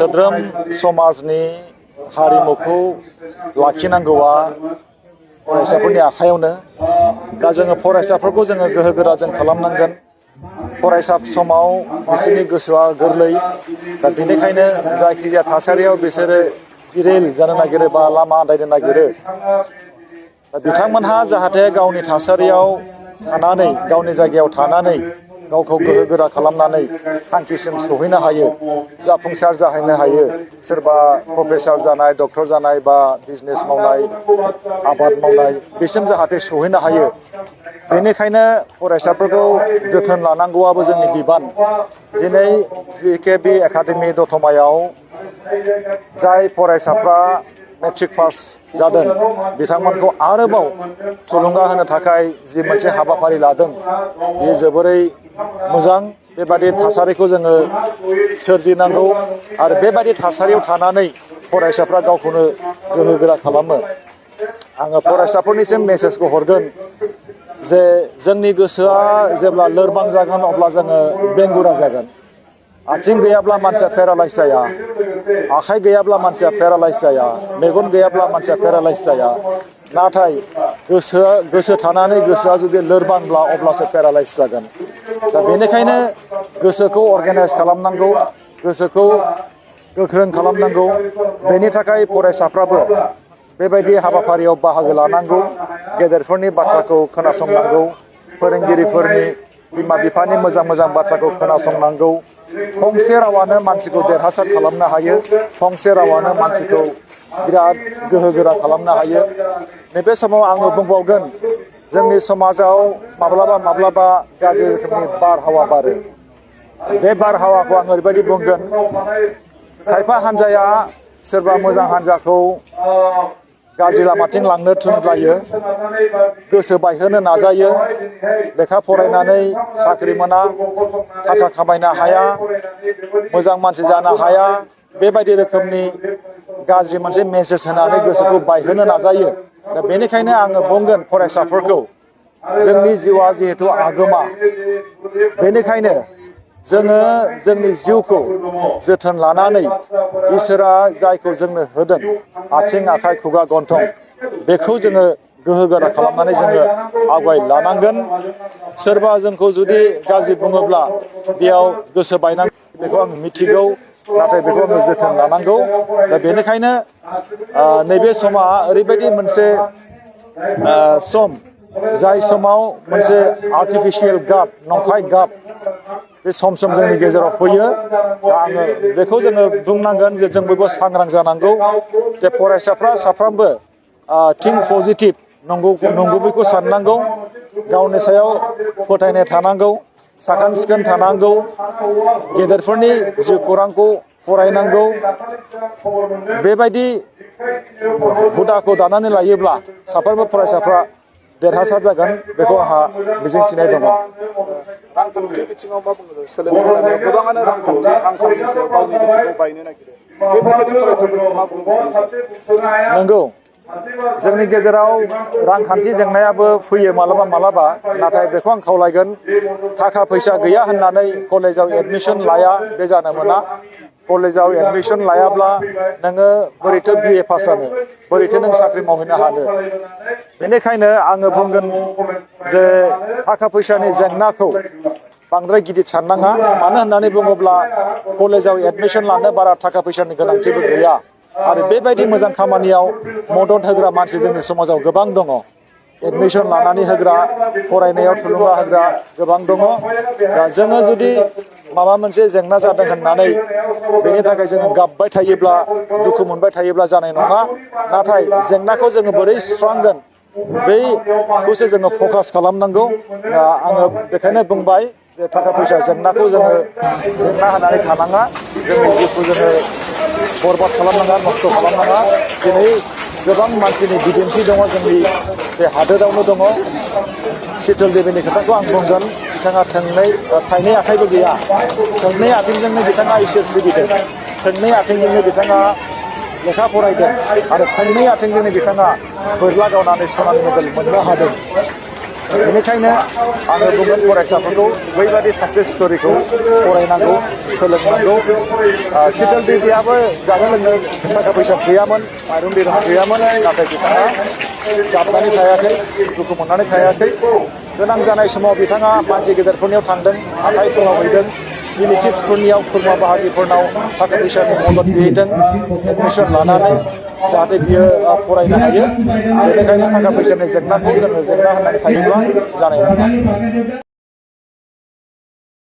सोद्रोम समाजनि हारिमुखौ लाखिनांगौआ फरायसाफोरनि आखायावनो दा जोङो फरायसाफोरखौ जोङो गोहोगोरा जों खालामनांगोन फरायसा समाव बिसोरनि गोसोआ गोरलै दा बेनिखायनो जायखिजाया थासारियाव बिसोरो गिरेल जानो नागिरो बा लामा आन्दायनो नागिरो दा बिथांमोनहा जाहाथे गावनि थासारियाव थानानै गावनि जायगायाव थानानै गावखौ गोहोगोरा खालामनानै थांखिसिम सहैनो हायो जाफुंसार जाहैनो हायो सोरबा प्रफेसर जानाय डक्टर जानाय बा बिजनेस मावनाय आबाद मावनाय बेसिम जाहाथे सहैनो हायो बेनिखायनो फरायसाफोरखौ जोथोन लानांगौआबो जोंनि बिबान दिनै जिकेबि एकाडेमि दतमायाव जाय फरायसाफ्रा मेट्रिक पास जादों बिथांमोनखौ आरोबाव थुलुंगा होनो थाखाय जि मोनसे हाबाफारि लादों बेयो जोबोरै मोजां बेबादि थासारिखौ जोङो सोरजिनांगौ आरो बेबादि थासारियाव थानानै फरायसाफ्रा गावखौनो गोहोगोरा खालामो आङो फरायसाफोरनिसिम मेसेजखौ हरगोन जे जोंनि गोसोआ जेब्ला लोरबां जागोन अब्ला जोङो बेंगुरा जागोन आथिं गैयाब्ला मानसिया पेरालाइज जाया आखाइ गैयाब्ला मानसिया पेरालाइज जाया मेगन गैयाब्ला मानसिया पेरालाइज जाया नाथाय गोसो थानानै गोसोआ जुदि लोरबांब्ला अब्लासो पेरालाइज जागोन दा बेनिखायनो गोसोखौ अर्गानाइज खालामनांगौ गोसोखौ गोख्रों खालामनांगौ बेनि थाखाय फरायसाफ्राबो बेबायदि हाबाफारियाव बाहागो लानांगौ गेदेरफोरनि बाथ्राखौ खोनासंनांगौ फोरोंगिरिफोरनि बिमा बिफानि मोजां मोजां बाथ्राखौ खोनासंनांगौ फंसे रावानो मानसिखौ देरहासार खालामनो हायो फंसे रावानो मानसिखौ बिराद गोहोगोरा खालामनो हायो नैबे समाव आङो बुंबावगोन जोंनि समाजाव माब्लाबा गाज्रि रोखोमनि बारहावा बारो बे बारहावाखौ आं ओरैबायदि बुंगोन खायफा हान्जाया सोरबा मोजां हान्जाखौ गाज्रि लामाथिं लांनो थुनज्लायो गोसो बायहोनो नाजायो लेखा फरायनानै साख्रि मोना थाखा खामायनो हाया मोजां मानसि जानो हाया बेबायदि रोखोमनि गाज्रि मोनसे मेसेज होनानै गोसोखौ बायहोनो नाजायो दा बेनिखायनो आङो बुंगोन फरायसाफोरखौ जोंनि जिउआ जिहेतु आगोमा बेनिखायनो जोङो जोंनि जिउखौ जोथोन लानानै इसोरा जायखौ जोंनो होदों आथिं आखाइ खुगा गन्थं बेखौ जोङो गोहोगोरा खालामनानै जोङो आवगायलानांगोन सोरबा जोंखौ जुदि गाज्रि बुङोब्ला बेयाव गोसो बायनांगौ बेखौ आं मिथिगौ नाथाय बेखौ आङो जोथोन लानांगौ दा बेनिखायनो नैबे समा ओरैबायदि मोनसे सम जाय समाव मोनसे आर्टिफिशियेल गाब नंखाय गाब बे सम जोंनि गेजेराव फैयो दा आङो बेखौ जोङो बुंनांगोन जे जों बयबो सांग्रां जानांगौ जे फरायसाफ्रा साफ्रोमबो थिंक पजिटिभ नंगुबैखौ साननांगौ गावनि सायाव फोथायनाय थानांगौ साखोन सिखोन थानांगौ गेदेरफोरनि जिउ खौरांखौ फरायनांगौ बेबायदि हुदाखौ दानानै लायोब्ला साफ्रोमबो फरायसाफ्रा देरहासार जागोन बेखौ आंहा मिजिंथिनाय दङ रांखान्थि बिथिङाव मा बुङो सोलोंथाइ लानायाव गोबाङानो रांखान्थि आंखालनि सायाव गावनि गोसोखौ बायनो नागिरो बेफोरबायदि फरायसाफोरखौ मा बुंनो नंगौ जोंनि गेजेराव रांखान्थि जेंनायाबो फैयो मालाबा नाथाय बेखौ आं खावलायगोन थाखा फैसा गैया होननानै कलेजाव एडमिसन लाया बे जानो मोना कलेजाव एडमिसन लायाब्ला नोङो बोरैथो BA पास जानो बोरैथो नों साख्रि मावहैनो हानो बेनिखायनो आङो बुंगोन जे थाखा फैसानि जेंनाखौ बांद्राय गिदिर साननाङा मानो होननानै बुङोब्ला कलेजाव एडमिसन लानो बारा थाखा फैसानि गोनांथिबो गैया आरो बेबायदि मोजां खामानियाव मदद होग्रा मानसि जोंनि समाजाव गोबां दङ एडमिसन लानानै होग्रा फरायनायाव थुलुंगा होग्रा गोबां दङ दा जोङो जुदि माबा मोनसे जेंना जादों होननानै बेनि थाखाय जोङो गाबबाय थायोब्ला दुखु मोनबाय थायोब्ला जानाय नङा नाथाय जेंनाखौ जोङो बोरै सुस्रांगोन बैखौसो जोङो फकास खालामनांगौ दा आङो बेखायनो बुंबाय जे थाखा फैसा जेंनाखौ जोङो जेंना होनानै थानाङा जोंनि जिउखौ जोङो बरबाद खालामनाङा नस्थ' खालामनाङा दिनै गोबां मानसिनि बिदिन्थि दङ जोंनि बे हादोरावनो दङ शीतल देवीनि खोथाखौ आं बुंगोन बिथाङा थाइनै आखाइबो गैया थोंनै आथिंजोंनो बिथाङा इसोर सिबिदों थोंनै आथिंजोंनो बिथाङा लेखा फरायदों आरो थोंनै आथिंजोंनो बिथाङा बोरला गावनानै सनानि मेडेल मोननो हादों बेनिखायनो आङो बुंगोन फरायसाफोरखौ बैबादि साक्सेस स्ट'रिखौ फरायनांगौ सोलोंनांगौ सिटल बेबियाबो जानो लोंनो थाखा फैसा गैयामोन माइरं दैरं गैयामोन नाथाय बिथाङा जाबनानै थायाखै दुखु मोननानै थायाखै गोनां जानाय समाव बिथाङा मानसि गेदेरफोरनियाव थांदों आखाइफोराव हैदों रिलेटिभ्सफोरनियाव खुरमा बाहागिफोरनाव थाखा फैसानि मदद बिहैदों एडमिसन लानानै जाहाथे बियो फरायनो हायो बेनिखायनो थाखा फैसानि जेंनाखौ जोङो जेंना होननानै थायोब्ला जानाय नङा